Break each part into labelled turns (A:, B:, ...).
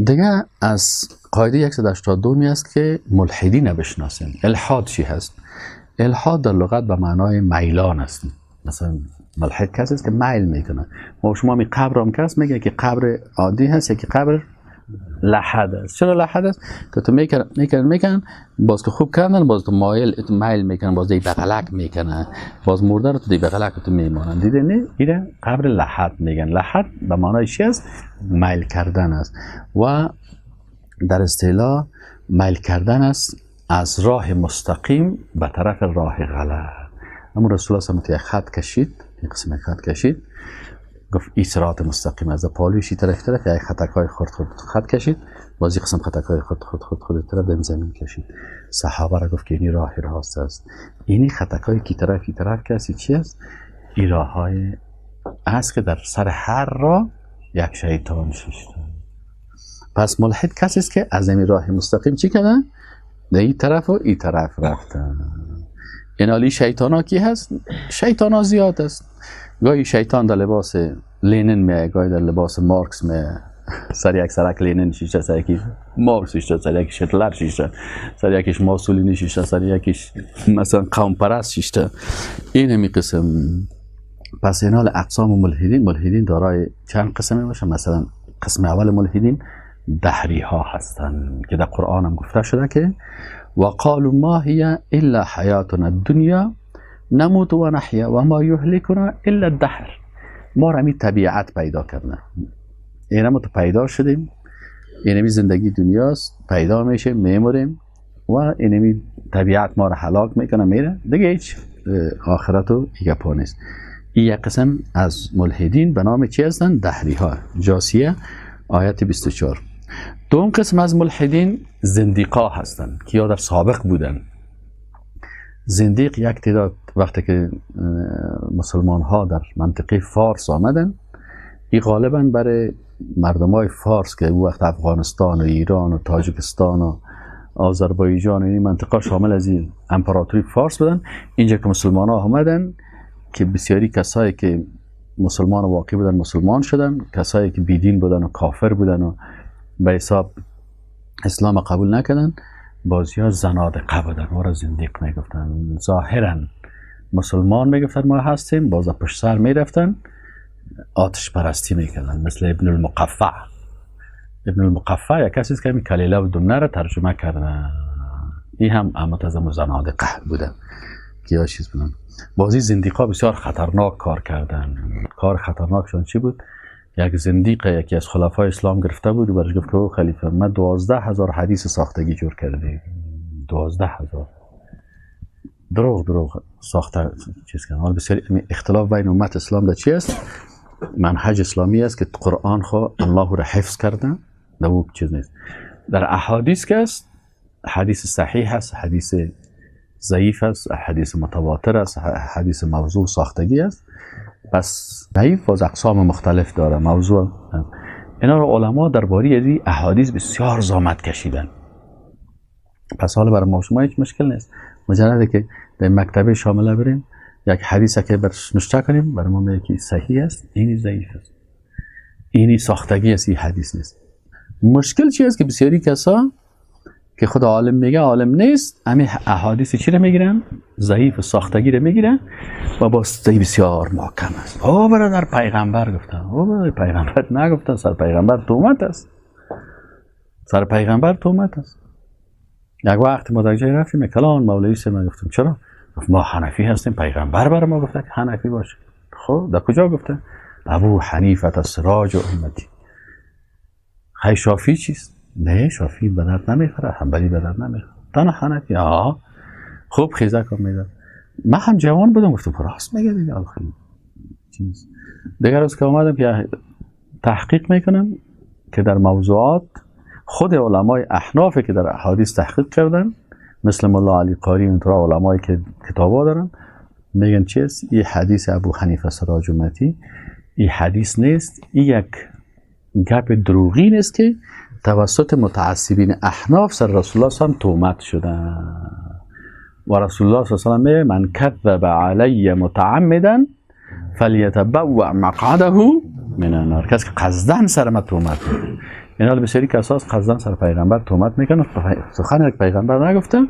A: دیگه از قاعده 182 می است که ملحدین بشناسیم. الحاد چی هست؟ الحاد در لغت به معنای میلان است. مثلا ملحد کسی است که میل میکنه. ما شما می قبر هم کس میگه که قبر عادی هست، یکی قبر لحد است. چرا لحد است؟ که تو میکنن باز که خوب کردن، باز تو مایل میکنن، باز دی بغلک میکنن، باز مرده رو تو دی بغلک تو میمانن. دیده نه؟ اینه قبر لحد میگن. لحد به معنای چی است؟ میل کردن است و در اصطلاح میل کردن است از راه مستقیم به طرف راه غلط. اما رسول الله صلی الله علیه و خط کشید، این قسم خط کشید، گفت این صراط مستقیم از پالویش طرف طرف یک خطکای خرد خرد خط کشید، باز این قسم خطکای خرد خرد خرد خرد طرف دم زمین کشید. صحابه را گفت که اینی راه راست است. اینی خطکای کی طرف کی طرف کسی چی است؟ این راههای است که در سر هر راه یک شیطان ششته. پس ملحد کسی است که از این راه مستقیم چی کردن؟ در این طرف و این طرف رفتن. این حالی شیطان ها کی هست؟ شیطان ها زیاد است. گاهی شیطان در لباس لینن میه، گاهی در لباس مارکس میه. سر یک سرک لینن شیشته، سر یکی مارکس شیشته، سر یکی هیتلر شیشته، سر یکیش موسولینی شیشته، سر یکیش مثلا قوم پرست شیشته. این همی قسم. پس این حال اقسام ملحدین، ملحدین دارای چند قسم باشه. مثلا قسم اول ملحدین دهری ها هستند که در قرآن هم گفته شده که وقالوا ما هي الا حیاتنا الدنیا نموت و نحیا و ما یهلکنا الا الدهر. ما را می طبیعت پیدا کردن، اینه ما تو پیدا شدیم، اینمی زندگی دنیاست، پیدا میشه میموریم و اینمی طبیعت ما را هلاک میکنه میره دیگه، هیچ آخرت و گپا نیست. این یک قسم از ملحدین به نام چی هستن؟ دهری ها. جاسیه آیت 24. دوم قسم از ملحدین زندیقا هستند که یا در سابق بودن. زندیق یک تعداد وقتی که مسلمان ها در منطقه فارس آمدن، این غالبا برای مردم های فارس که او وقت افغانستان و ایران و تاجیکستان و آذربایجان و این منطقه شامل از این امپراتوری فارس بودن، اینجا که مسلمان ها آمدن که بسیاری کسایی که مسلمان واقعی بودن مسلمان شدن، کسایی که بیدین بودن و کافر بودن و به حساب اسلام قبول نکردن، بازی ها زنادقه بودن، ما را زندیق میگفتن. ظاهرا مسلمان میگفتن ما هستیم، باز پشت سر میرفتن آتش پرستی میکردن، مثل ابن المقفع. ابن المقفع یک کسی است که کلیله و دمنه را ترجمه کردن، این هم اما از زنادقه بودن که یا چیز بودن. بازی زندیقا بسیار خطرناک کار کردن. کار خطرناکشان چی بود؟ یک زندیق یکی از خلفای اسلام گرفته بود و برش گفت که او خلیفه من 12,000 حدیث ساختگی جور کردیم، 12,000 دروغ ساخته چیز کردن. حالا بسیار اختلاف بین امت اسلام در چی است؟ منهج اسلامی است که قرآن خو الله را حفظ کردن، در او چیز نیست. در احادیث که است، حدیث صحیح است، حدیث ضعیف است، حدیث متواتر است، حدیث موضوع ساختگی است. پس ضعیف از اقسام مختلف داره موضوع. اینا رو علما درباره از این احادیث بسیار زحمت کشیدن. پس حالا برای ما شما هیچ مشکل نیست، مجرده که در مکتبه شامله بریم یک حدیث که برش نشته کنیم، برای ما میگه که صحیح است، اینی ضعیف است، اینی ساختگی است، این حدیث نیست. مشکل چی است که بسیاری کسا که خود عالم میگه عالم نیست، همین احادیث چی رو میگیرن؟ ضعیف و ساختگی رو میگیرن و با بسیار محکم است. او برادر پیغمبر گفتن، او برادر پیغمبر نگفتن، سر پیغمبر تهمت است، سر پیغمبر تهمت است. یک وقت ما در جای رفتیم کلان مولوی سه، ما گفتم چرا؟ گفت ما حنفی هستیم، پیغمبر بر ما گفته که حنفی باشه. خب در کجا گفته؟ ابو حنیفه سراج امتی. خی شافعی چیست؟ نه شافعی به درد نمیخوره، حنبلی به درد نمیخوره، تنها حنفی. آه خوب خیزه کن میداد. من هم جوان بودم، گفتم راست میگه دیگه. خیلی چیز دیگر روز که آمدم که تحقیق میکنم که در موضوعات خود علمای احناف که در احادیث تحقیق کردن، مثل ملا علی قاری اونطور علمایی که کتابا دارن، میگن چیست؟ این حدیث ابو حنیفه سراج امتی این حدیث نیست، این یک گپ دروغین است که توسط متعصبین احناف سر رسول الله صلی الله علیه و تهمت شدن. و رسول الله صلی الله علیه و من کذب علی متعمدا فلیتبوأ مقعده من النار. کسی که قصداً سر ما تهمت می‌کنه. اینا بسیاری کساس قصدن سر پیغمبر تهمت میکنن، سخن یک پیغمبر نگفتن،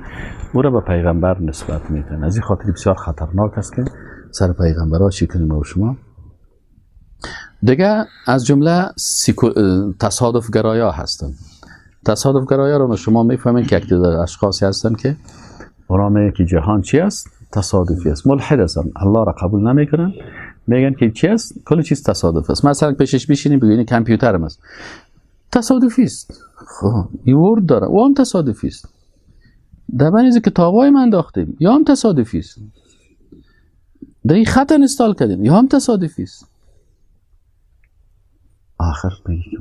A: او را به پیغمبر نسبت میدن. از این خاطر بسیار خطرناک است که سر پیغمبرها چی کنیم و شما. دیگه از جمله تصادف گرایا هستند. تصادف گرایا رو شما میفهمین که یک تعداد اشخاصی هستند که اونا میگن که جهان چی است؟ تصادفی است. ملحد هستن، الله را قبول نمیکنن، میگن که چی است؟ کل چیز تصادف است. مثلا پیشش بشینیم بگین کامپیوترم است، تصادفی است. خب این ورد داره، او هم تصادفی است. در بنیز کتابای من انداختیم، یا هم تصادفی است. در این خط install کردیم، یا هم تصادفی است. آخر میگی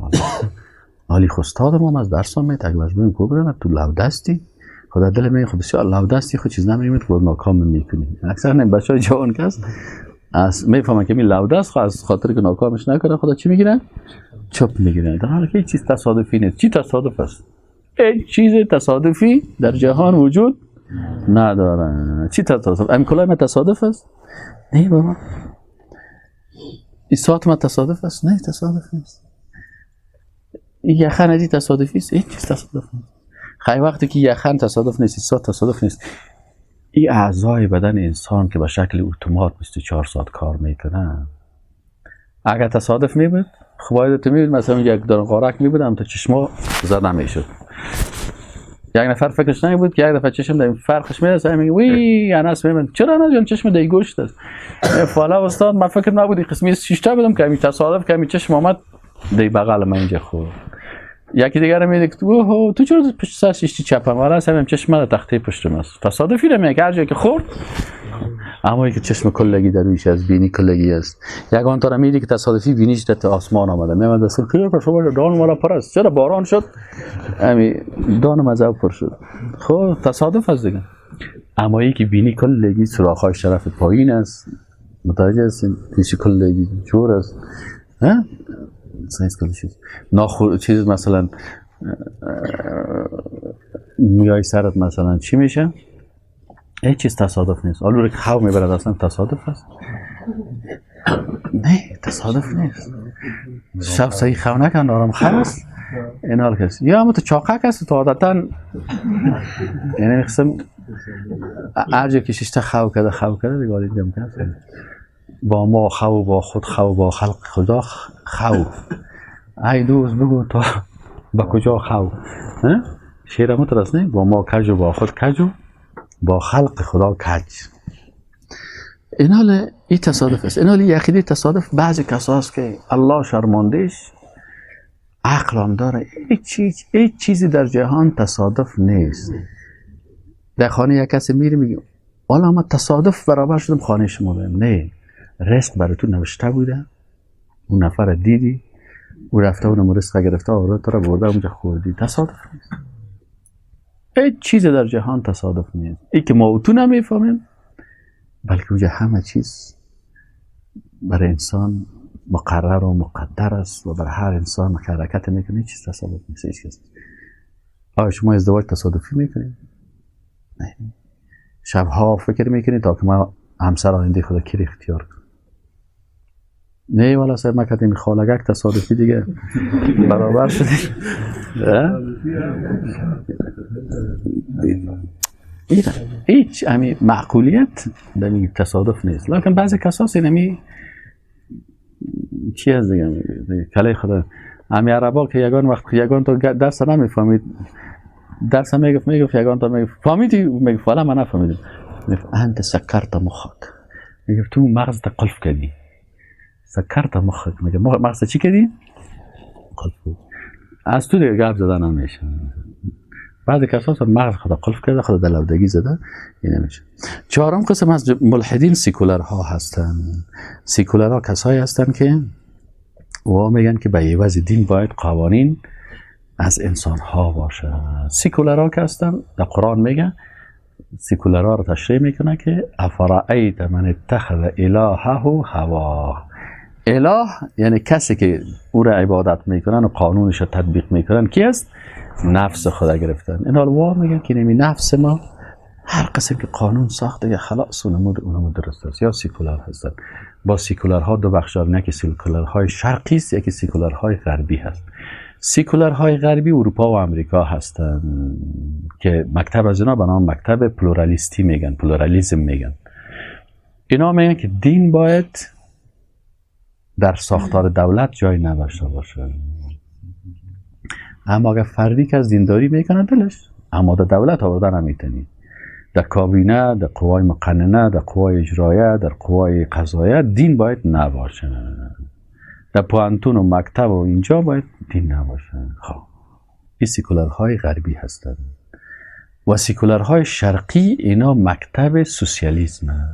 A: عالی استاد ما از درس میت اگه مجبوریم کو برن تو لو دستی، خدا دل می خب بسیار لو دستی خود چیز نمیمید که ناکام میکنی. اکثر این بچهای جوان کس از میفهمن که می لو دست خو از خاطر که ناکامش نکنه خدا چی میگیرن؟ چپ میگیرن. در حالی که هیچ چیز تصادفی نیست. چی تصادف است؟ هیچ چیز تصادفی در جهان وجود نداره. چی تصادف؟ ام کلام تصادف است؟ نه بابا. این ساعت ما تصادف است؟ نه تصادف نیست. این یخن از تصادفی است؟ هیچ چیز تصادف نیست. خیلی وقتی که یخن تصادف نیست، ساعت تصادف نیست، این اعضای بدن انسان که به شکل اتومات 24 ساعت کار میکنن، اگر تصادف میبود خب باید تو میبود مثلا یک دان قارک میبودم تا چشما زده میشد. یک نفر فکرش نمیبود که یک دفعه چشم در این فرقش میرسه، میگه وی انس میبینم چرا انس جان چشم در گوشت است. فالا استاد من فکر نبود قسمی شیشتا بدم که همین تصادف که همین چشم آمد دی بغل من اینجا خورد. یکی دیگر میگه تو تو چرا پشت سر شیشتی چپم؟ والا اصلا چشم من تخته پشتم است. تصادفی نمیگه هر جایی که خورد. اما که چشم کلگی در رویش از بینی کلگی است. یگان تا میدی که تصادفی بینیش در آسمان آمده. میمد اصلا که شما دان والا پر است. چرا باران شد؟ امی دان مزه پر شد. خب تصادف است دیگه. اما یکی بینی کلگی سوراخ‌های طرف پایین است. متوجه هستین؟ پیش کلگی جور است. ها؟ سایز کلی چیز ناخور چیز مثلا مویای سرت مثلا چی میشه؟ هیچ چیز تصادف نیست. آلو که خو میبرد اصلا تصادف است؟ نه تصادف نیست. شب صحیح خو نکن آرام خر است. این حال کس یا هم تو چاقک است تو عادتا یعنی قسم هر جا که ششتا خو کرده خو کرده دیگه آلی جمع کرده. با ما خو، با خود خو، با خلق خدا خو. ای دوست بگو تا با کجا خو؟ شعر مترس نه؟ با ما کج و با خود کج و با خلق خدا کج. این حال این تصادف است. این حال یقیدی تصادف بعضی کساست که الله شرماندهش عقل هم داره. هیچ چیزی در جهان تصادف نیست. در خانه یک کسی میری میگه والا ما تصادف برابر شدم خانه شما برم. نه، رزق برای تو نوشته بوده، اون نفر دیدی، او رفته اونم رزق گرفته آورده تو را برده اونجا خوردی. تصادف نیست. هیچ چیز در جهان تصادف نیست. ای که ما تو نمیفهمیم، بلکه اونجا همه چیز برای انسان مقرر و مقدر است و برای هر انسان که حرکت میکنه هیچ چیز تصادف نیست. هیچ چیز. آیا شما ازدواج تصادفی میکنید؟ نه. شبها فکر میکنید تا که ما همسر آینده خدا کی اختیار کنم؟ نه والا صاحب ما کردیم خالگک تصادفی دیگه برابر شدیم. هیچ همی معقولیت در این تصادف نیست. لکن بعضی کساس این همی چی از دیگه کله خدا همی عربا که یگان وقت یگان تا درس نمیفهمید، درس میگفت یگان تا میگفت فهمیدی؟ میگفت والا من نفهمیدم. میگفت انت سکرت مخک. میگفت تو مغزت قلف کردی. سکرت مخک. میگه مغزت چی کردی؟ قلف. از تو دیگه گپ زدن نمیشه. بعد کسا مغز خدا قلف کرده، خدا دلودگی زده، این نمیشه. چهارم قسم از ملحدین سیکولرها هستن. سیکولرها کسایی هستن که وا میگن که به عوض دین باید قوانین از انسان ها باشه. سیکولرها که هستن در قرآن میگه سیکولرها رو تشریح میکنه که افرأیت من اتخذ الهه هواه. اله یعنی کسی که او را عبادت میکنن و قانونش رو تطبیق میکنن کی است؟ نفس خدا گرفتن. این حال وا میگن که نمی نفس ما هر قسم که قانون ساخت دیگه خلاص اونمو درست است. یا سیکولر هستن. با سیکولرها دو بخش دارن، یکی سیکولرهای شرقی است، یکی سیکولرهای غربی هست. سیکولرهای غربی اروپا و امریکا هستند که مکتب از اینا به نام مکتب پلورالیستی میگن، پلورالیسم میگن. اینا میگن که دین باید در ساختار دولت جای نداشته باشه، اما اگر فردی که از دینداری میکنه دلش، اما در دولت آوردن نمیتونی. در کابینه، در قوای مقننه، در قوای اجرایه، در قوای قضاییه دین باید نباشه. در پوهنتون و مکتب و اینجا باید دین نباشه. خب این سیکولرهای غربی هستند. و سیکولرهای شرقی اینا مکتب سوسیالیسم.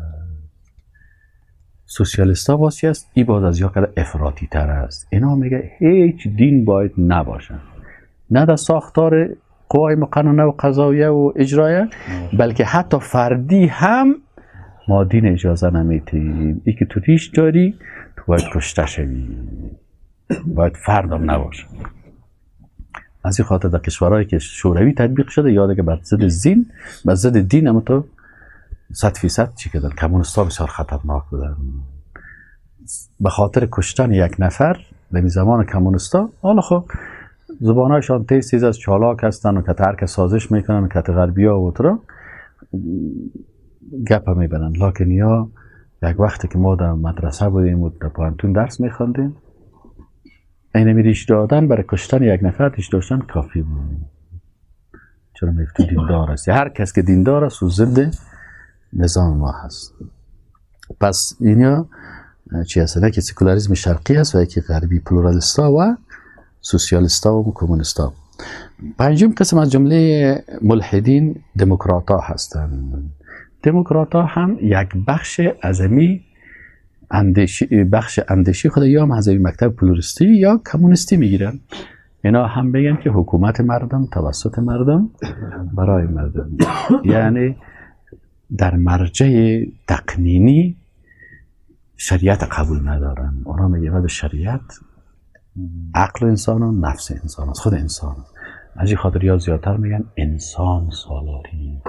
A: سوسیالیست ها باز چی است؟ ای باز از یا افراطی تر است. اینا میگه هیچ دین باید نباشه، نه در ساختار قوای مقننه و قضاییه و اجرایه، بلکه حتی فردی هم ما دین اجازه نمیتیم. ای که تو ریش داری تو باید کشته شوی، باید فردم نباشه. از این خاطر در کشورهایی که شوروی تطبیق شده، یاده که بر ضد زین، بر ضد دین هم تو 100% چی کردن. کمونیست‌ها بسیار خطرناک بودن. به خاطر کشتن یک نفر در زمان کمونیست‌ها، حالا خب زبانهایشان تیز تیز از چالاک هستن و که هر سازش میکنن که غربی ها و ترا گپ میبرن. لکن یا یک وقتی که ما در مدرسه بودیم و در پوهنتون درس میخوندیم، اینمی ریش دادن برای کشتن یک نفر ریش داشتن کافی بود. چرا میگفت دیندار است؟ هر کس که دیندار است و ضد نظام ما هست. پس اینا چی هست؟ یکی سکولاریسم شرقی است و یکی غربی، پلورالیستا و سوسیالیستا و کمونیستا. پنجم قسم از جمله ملحدین دموکراتا هستند. دموکراتا هم یک بخش ازمی اندیشی، بخش اندیشی خود یا از مکتب پلوریستی یا کمونیستی میگیرن. اینا هم بگن که حکومت مردم توسط مردم برای مردم، یعنی در مرجع تقنینی شریعت قبول ندارن. اونا میگه بعد شریعت عقل انسان و نفس انسان است، خود انسان. از این خاطر یا زیادتر میگن انسان سالاری.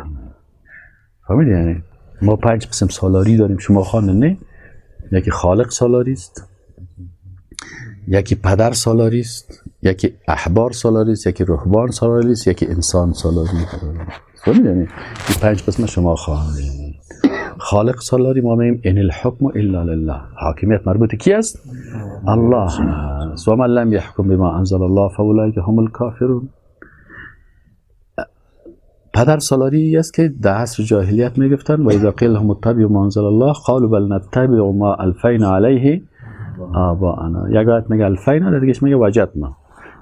A: فهمیدی؟ یعنی ما 5 قسم سالاری داریم، شما خواندن نه؟ یکی خالق سالاری است، یکی پدر سالاری است، یکی احبار سالاری است، یکی رهبان سالاری است، یکی انسان سالاری. فهمیدی؟ یعنی این 5 قسم شما خواندین. خالق سالاری ما میگیم ان الحکم الا لله، حاکمیت مربوط کی است؟ الله. و من لم يحكم بما انزل الله فاولئک هم الکافرون. پدر سالاری است که در عصر جاهلیت میگفتن و اذا قیل لهم اتبعوا ما انزل الله قالوا بل نتبع ما الفینا علیه آباءنا. یک آیت میگه الفینا، دیگهش میگه وجدنا.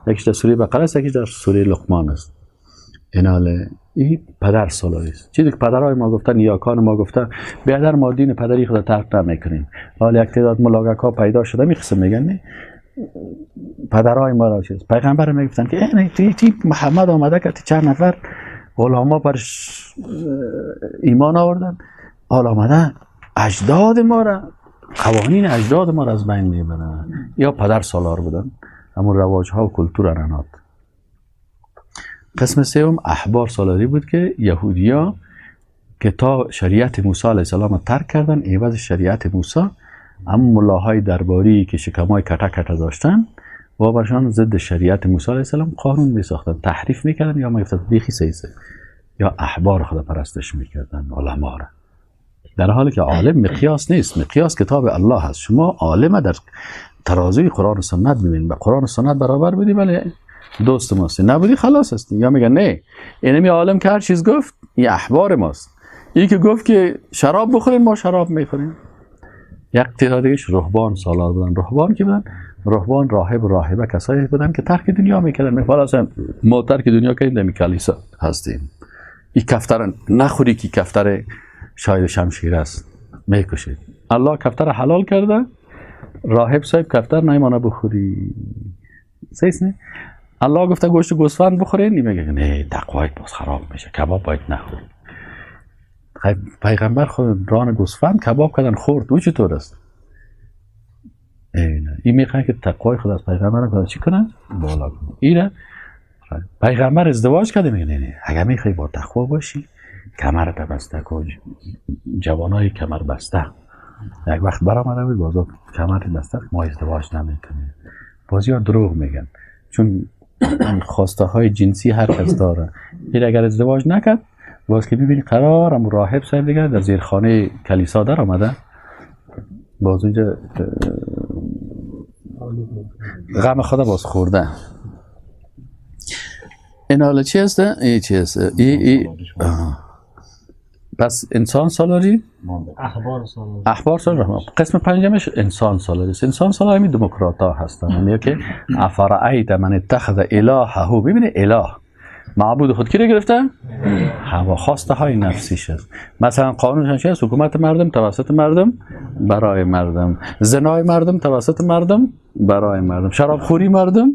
A: یکیش در سوره بقره است، یکیش در سوره لقمان است. ایناله این پدر سالاری است. چیزی که پدرای ما گفتن، نیاکان ما گفتن، بیادر ما دین پدری خود ترک نمیکنیم. حالا یک تعداد ملاگک ها پیدا شده میخصم میگن نه پدرای ما را چیز. پیغمبر میگفتن که این محمد آمده که چند نفر غلاما برش ایمان آوردن، حالا آمده اجداد ما را، قوانین اجداد ما را از بین میبرن. یا پدر سالار بودن، همون رواج ها و کلتور ارنات. قسم سوم احبار سالاری بود که یهودیا که تا شریعت موسی علیه السلام ترک کردن، عوض شریعت موسی اما ملاهای درباری که شکمای کته کته داشتن و برشان ضد شریعت موسی علیه السلام قانون می ساختن، تحریف میکردن یا میگفتن بیخی سیسه، یا احبار خود پرستش میکردن علما را. در حالی که عالم مقیاس نیست، مقیاس کتاب الله هست. شما عالم در ترازوی قرآن و سنت ببینید، با قرآن و سنت برابر بودی ولی دوست ماست، نبودی خلاص هستی. یا میگن نه اینمی عالم که هر چیز گفت این احبار ماست، این که گفت که شراب بخوریم ما شراب میخوریم. یک تعداد دیگهش رهبان سالار بودن. رهبان که بودن؟ رهبان راهب و راهبه کسایی بودن که ترک دنیا میکردن. میگفت اصلا ما ترک دنیا کردیم، در کلیسا هستیم. این کفتر نخوری که کفتر شاید شمشیر است میکشید. الله کفتر حلال کرده، راهب صاحب کفتر نیمانه بخوری. صحیح نه؟ الله گفته گوشت گوسفند بخورین، میگه نه تقوایت باز خراب میشه، کباب باید نخوری. پیغمبر خود ران گوسفند کباب کردن خورد، او چطور است؟ این میخوان که تقوای خود از پیغمبر خود چی کنن؟ بالا کنن. اینه پیغمبر ازدواج کرده، میگه نه نه اگر میخوای با تقوا باشی کمرت بسته کن. جوانای کمر بسته یک وقت برآمده بود بازا کمر بسته، ما ازدواج نمیکنیم. بازی ها دروغ میگن، چون خواسته های جنسی هر کس داره. این اگر ازدواج نکرد باز که ببینی قرارم راهب صاحب دیگه در زیرخانه کلیسا در آمده، باز اونجا غم خدا باز خورده. این حالا چی هست؟ این چی هست؟ ای پس انسان سالاری،
B: احبار سالاری،
A: احبار سالاری. قسم پنجمش انسان سالاری است. انسان سالاری همین دموکرات ها هستن. میگه که افرأیت من اتخذ الهه، ببینید اله معبود خود کی رو گرفته؟ هوا، خواسته های نفسیش است. مثلا قانونشان چی است؟ حکومت مردم توسط مردم برای مردم، زنای مردم توسط مردم برای مردم، شرابخوری مردم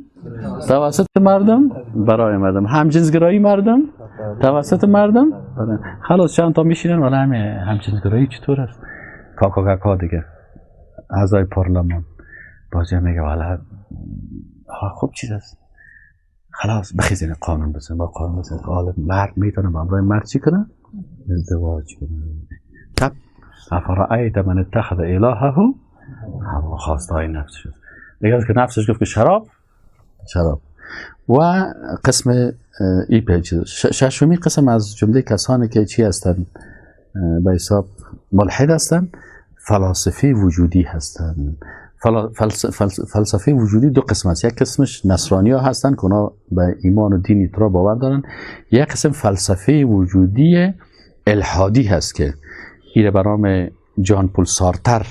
A: توسط مردم برای مردم، همجنسگرایی مردم توسط مردم. خلاص چند تا میشینن ولی همجنسگرایی چطور است؟ کاکا کاکا دیگه اعضای پارلمان بازی میگه والا خوب چیز است، خلاص بخیزین قانون بزن، با قانون بزن. حالا مرد میتونه با همراه مرد چی کنه؟ ازدواج کنه. تب افرأیت من اتخذ الهه هوا، خواسته های نفسش است. دیگه که نفسش گفت که شراب شراب. و قسم ای پیچ ششمی قسم از جمله کسانی که چی هستند؟ به حساب ملحد هستند، فلاسفه وجودی هستند. فلسفه وجودی دو قسم است. یک قسمش نصرانی ها هستند که اونا به ایمان و دین را باور دارن. یک قسم فلسفه وجودی الحادی هست که ایره به نام جان پل سارتر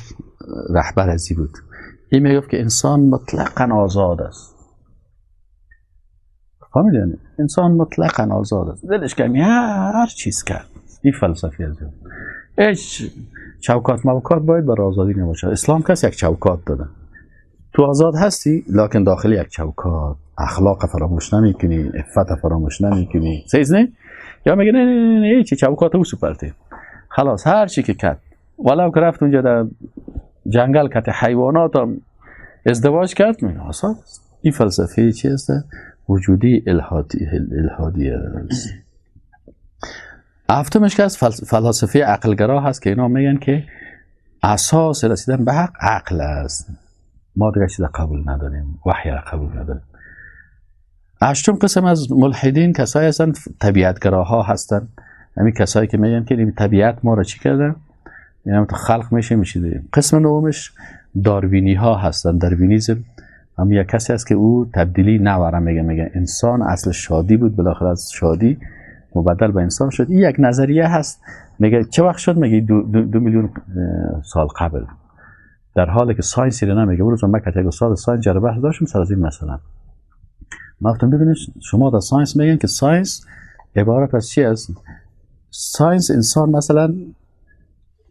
A: رهبر ازی بود. این میگفت که انسان مطلقاً آزاد است. فهمیدین؟ انسان مطلقاً آزاد است، دلش کمی هر چیز کرد. این فلسفه از اون. هیچ چوکات موکات باید بر آزادی نباشه. اسلام کس یک چوکات داده، تو آزاد هستی لکن داخل یک چوکات، اخلاق فراموش نمیکنی، عفت فراموش نمیکنی. صحیح نه؟ یا میگه نه نه نه هیچ چوکات او سپرتی، خلاص هر چی که کرد، ولو که رفت اونجا در جنگل کت حیوانات هم ازدواج کرد، میگه آزاد است. این فلسفه چی است؟ وجودی الحادی است. هفتمش که از فلسفه عقلگرا هست که اینا میگن که اساس رسیدن به حق عقل است، ما دیگه چیز قبول نداریم، وحی را قبول نداریم. هشتم قسم از ملحدین کسایی هستند طبیعتگراها هستند، همین کسایی که میگن که این طبیعت ما را چی کرده، یعنی تو خلق میشه میشه. قسم نهمش داروینی ها هستند، داروینیزم هم یک کسی است که او تبدیلی نواره میگه انسان اصل شادی بود، بالاخره از شادی مبدل به انسان شد. این یک نظریه هست. میگه چه وقت شد؟ میگه 2 میلیون سال قبل، در حالی که science رو نمیگه. اون روز من که یک استاد science جره بحث داشتم سر از این مثلا، ما گفتم ببینید شما در science میگن که science عبارت از چی است؟ science انسان مثلا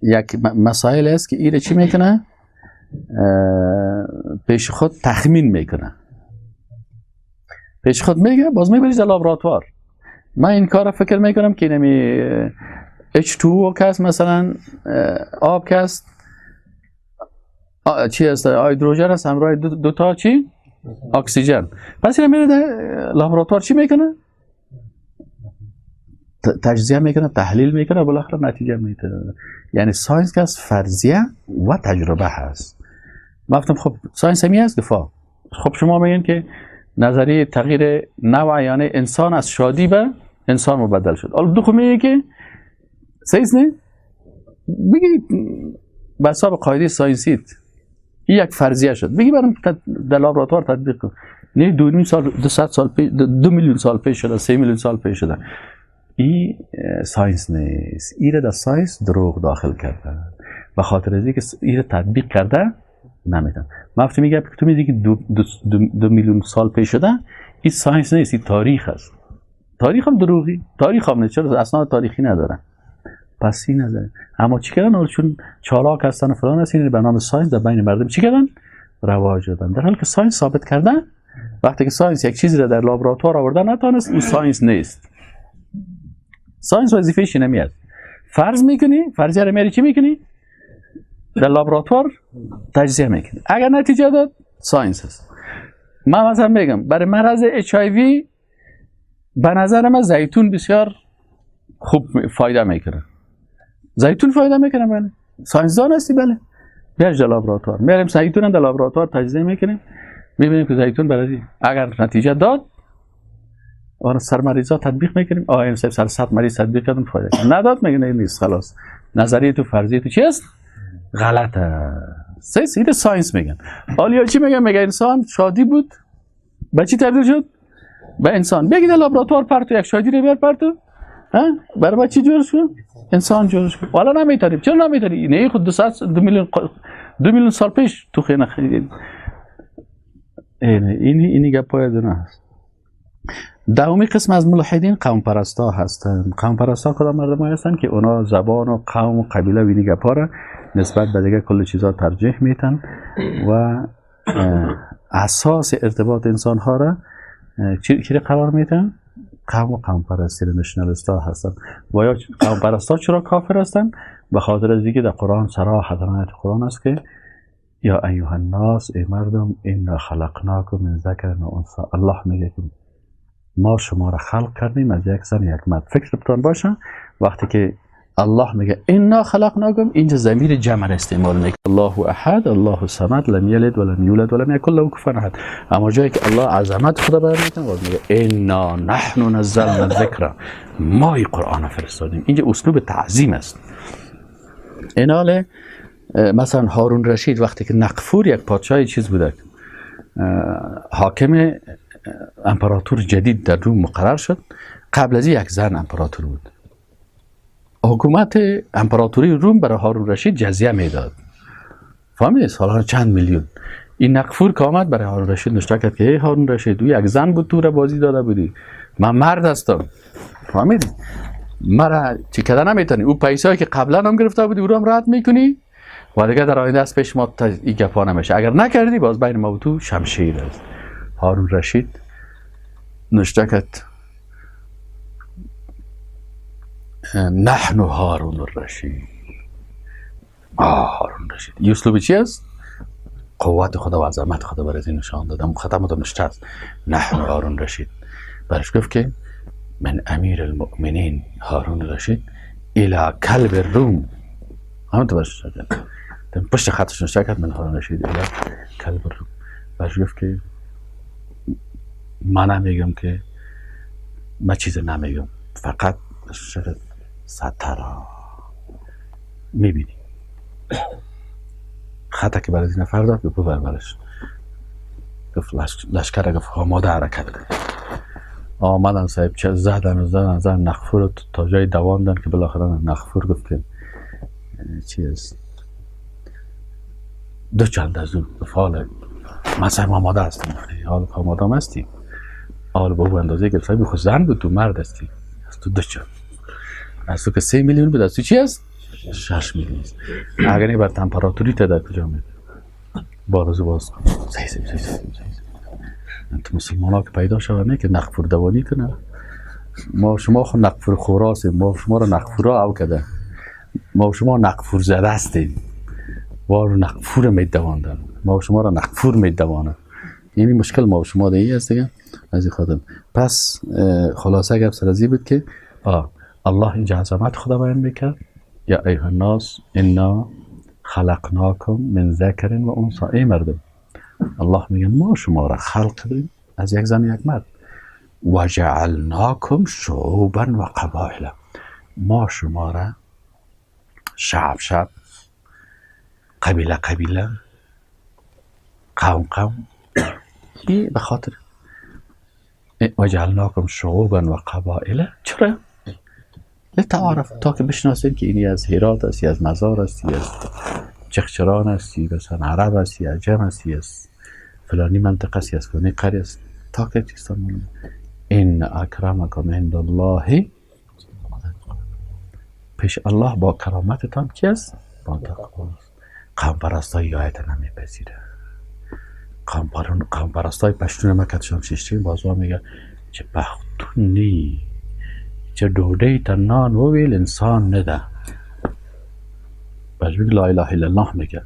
A: یک مسائل است که ایره چی میکنه؟ پیش خود تخمین میکنه، پیش خود میگه، باز میبریش در لابراتوار. من این کار فکر میکنم که نمی H2O کس مثلا آب کس چی است، هیدروژن است همراه دو تا چی اکسیژن. پس این میره در لابراتوار چی میکنه؟ تجزیه میکنه، تحلیل میکنه، بالاخره نتیجه میده. یعنی science که از فرضیه و تجربه هست. ما گفتم خب science همی است دفاع. خب شما میگین که نظریه تغییر نوع، یعنی انسان از شادی به انسان مبدل شد. حالا دو خو میگه که science نه، بگی به حساب قاعده science یت این یک فرضیه شد، بگی برام در لابراتوار تطبیق کن. نه 2.5 سال، 200 سال پیش، 2 میلیون سال پیش شده، 3 میلیون سال پیش شده. این science نیست. این در science دروغ داخل کرده، به خاطر از اینکه این تطبیق کرده نمیدن. من وقتی میگم که تو میگی که 2 میلیون سال پیش شده، این science نیست، این تاریخ است. تاریخ هم دروغی، تاریخ هم نیست، چرا اسناد تاریخی نداره. پس این نظر اما چی کردن؟ چون چالاک هستن و فلان هستن، این به نام science در بین مردم چی کردن؟ رواج دادن، در حالی که science ثابت کردن وقتی که science یک چیزی را در لابراتوار آوردن نتونست، اون science نیست. science وظیفه‌ش نمیاد. فرض میکنی، فرضیه رو میاری چی میکنی؟ در لابراتوار تجزیه میکنی، اگر نتیجه داد science است. من مثلا میگم برای مرض HIV به نظر من زیتون بسیار خوب فایده میکنه. زیتون فایده میکنه، بله. science دان هستی، بله. بیارش در لابراتوار، میاریم زیتون هم در لابراتوار تجزیه میکنیم، میبینیم که زیتون برای اگر نتیجه داد آن سر مریضا تطبیق میکنیم، این سر 100 مریض تطبیق کردم فایده نداد، میگه نه نیست، خلاص نظریه تو فرضیه تو چی است؟ غلطه. سه science میگن. حالا چی میگن؟ میگه انسان شادی بود به چی تبدیل شد؟ به انسان. بگید لابراتوار پرتو یک شادی رو بیار پرتو، ها برای چی جور شد؟ انسان جور شد. حالا نمیتونیم. چرا نمیتونی؟ نه خود 2 میلیون سال پیش تو خیلی خیلی اینی گپای از اینا هست. دهمی قسم از ملحدین قوم پرستا هستند. قوم پرستا کدام مردم هستند که اونا زبان و قوم و قبیله و اینی گپا را نسبت به دیگه کل چیزا ترجیح میتن و اساس ارتباط انسان ها را چی قرار میتن؟ قوم و قوم پرستی nationalist ها هستند. و یا قوم پرستا چرا کافر هستند؟ به خاطر از اینکه در قرآن صراحتا آیت قرآن است که یا ایها الناس، ای مردم، انا خلقناکم من ذکر و انثی. الله میگه که ما شما را خلق کردیم از یک زن یک مرد. فکرتان باشه وقتی که الله میگه انا خلقناکم، اینجا ضمیر جمع استعمال میکنه. الله احد، الله الصمد، لم یلد ولم یولد ولم یکن له کفوا احد. اما جایی که الله عظمت خدا بیان میکنه باز میگه انا نحن نزلنا الذکر، ما قرآن فرستادیم. اینجا اسلوب تعظیم است. ایناله مثلا هارون رشید وقتی که نقفور یک پادشاه چیز بوده، حاکم امپراتور جدید در روم مقرر شد، قبل از یک زن امپراتور بود. حکومت امپراتوری روم برای هارون رشید جزیه میداد، فهمیدید؟ سالانه چند میلیون. این نقفور که آمد برای هارون رشید نشته کرد که ای هارون رشید، او یک زن بود تو را بازی داده بودی، من مرد هستم، فهمیدید؟ مرا چی کده نمیتونی، او پیسایی که قبلا هم گرفته بودی او رو هم رد میکنی و دیگه در آینده از پیش ما این گپا نمیشه، اگر نکردی باز بین ما و تو شمشیر است. هارون رشید نشته کرد نحن هارون الرشید. هارون رشید این اسلوب چی است؟ قوت خدا و عظمت خدا برای این نشان دادم، ختم تو نشته است نحن هارون رشید. برش گفت که من امیر المؤمنین هارون رشید الى کلب الروم، هم تو برش کرد پشت خطش نشته کرد من هارون رشید الى کلب الروم. برش گفت که من نمیگم که من چیز نمیگم، فقط سترا میبینی خطا که برای نفر داد ببر برش گفت لشکر گفت آماده حرکت کن. آمدن صاحب چه زدن و زدن زدن نخفور تا جای دواندن که بالاخره نخفور گفت که چی است دو چند از او گفت حالا من صاحب آماده هستم. حالا آماده هم هستی، حالا به او اندازه گرفت صاحب خود زن بود تو مرد هستی، از تو دو چند، از تو که 3 میلیون بود از تو چی است؟ 6 میلیون است. اگر این بر تمپراتوری تا در کجا میده بعد از او باز سه سه سه سه تو مسلمان ها که پیدا شود نه که نقفور دوانی کنه، ما شما خود نقفور خوراسیم، ما شما را نقفورا او کده، ما شما نقفور زده هستیم، ما رو نقفور میدواندن، ما شما را نقفور میدوانه. یعنی مشکل ما شما دیگه است دیگه از این خاطر. پس خلاصه گپ سر از این بود که الله اینجا عظمت خدا بیان میکرد یا ایها الناس انا خلقناکم من ذکر و انثی. ای مردم، الله میگه ما شما را خلق کردیم از یک زن و یک مرد، و جعلناکم شعوبا و قبایل، ما شما را شعب شعب، قبیله قبیله، قوم قوم، به خاطر و جعلناکم شعوبا و قبایل. چرا؟ لتعارف، تا که بشناسید که اینی از هرات است، یا از مزار است، یا از چخچران است، یا مثلا عرب است، یا عجم است، یا از فلانی منطقه است، یا از فلانی قریه است، تا که چیستان معلوم. ان اکرمکم عند الله، پیش الله با کرامتتان کی است؟ با تقوا است. قوم پرستای آیت نمیپذیره. قوم پرستای پشتون ما کتشان شیشتیم بازوا میگه چه پختون نی، چه ډوډۍ ته نان وویل انسان نه ده، باش بگه لا اله الا الله میگه.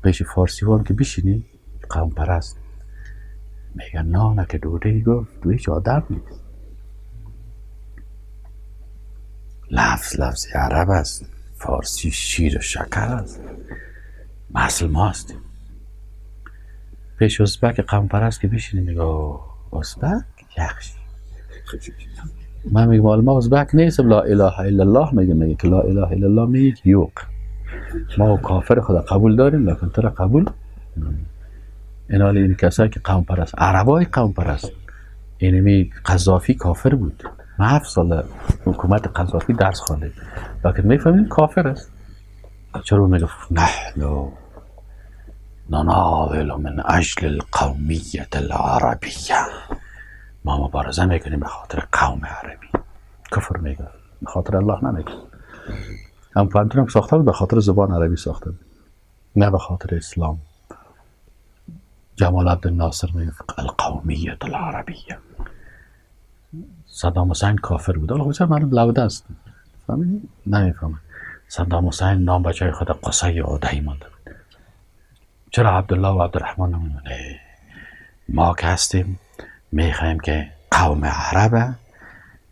A: پیش فارسی هم که بشینی قوم پرست میگه نانه که ډوډۍ گفت تو هیچ آدم نیست، لفظ لفظ عرب است، فارسی شیر و شکر است، مثل ما هستیم. پیش ازبک قوم پرست که بشینی میگه ازبک یخش. من میگم ما ازبک نیستم، لا اله الا الله میگم. میگه که لا اله الا الله میگه یوق، ما کافر خدا قبول داریم لکن تو را قبول. این این کسایی که قوم پرست، عربای قوم پرست، اینمی قذافی کافر بود. من 7 سال حکومت قذافی درس خوانده، لکن میفهمیم کافر است. چرا میگه نحن نناضل من اجل القومیت العربیه، ما مبارزه میکنیم به خاطر قوم عربی. کفر میگه، به خاطر الله نمیگه. هم پوهنتون ساخته بود به خاطر زبان عربی ساخته بود، نه به خاطر اسلام. جمال عبدالناصر میگه القومیت العربیه. صدام حسین کافر بود. حالا خب مردم لوده است، فهمیدی؟ نمیفهمن. صدام حسین نام بچه خود قصی عدی مانده بود. چرا عبدالله و عبدالرحمن نمونده؟ ما که هستیم میخوایم که قوم عرب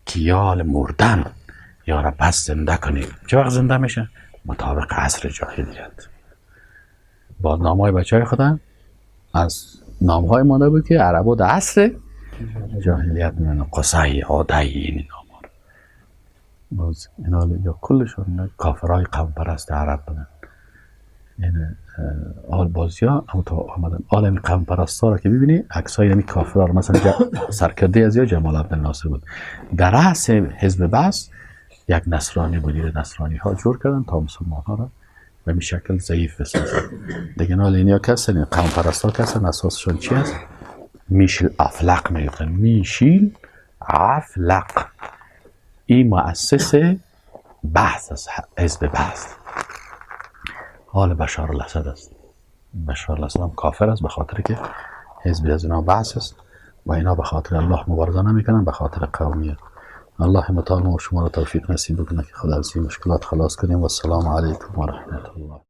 A: که یال مردن یا را پس زنده کنیم. چه وقت زنده میشه؟ مطابق عصر جاهلیت. با نامهای بچه های خودم از نامهای مانده بود که عربا در عصر جاهلیت میانه قصی عدی این نام ها رو باز اینا یا کلشون کافرهای قوم پرست عرب بودن. این آل بازی ها هم تا آمدن آل این قوم پرست ها را که ببینی عکسای همین کافرها رو، مثلا سرکرده از یا جمال عبدالناصر بود، در رأس حزب بعث یک نصرانی بود. نصرانی ها جور کردن تا مسلمان ها را به این شکل ضعیف بسازن دیگه. نال اینیا کسن قوم پرست ها کسن اساسشون چی است؟ میشل افلق میگفتن. میشیل عفلق این مؤسس بعث است، حزب بعث. حال بشار الاسد است. بشار الاسد هم کافر است به خاطر که حزب از اینا بعث است و اینا به خاطر الله مبارزه نمیکنن، به خاطر قومیت. الله متعال ما شما را توفیق نصیب بکنه که خدا از این مشکلات خلاص کنیم. و السلام علیکم و رحمت الله.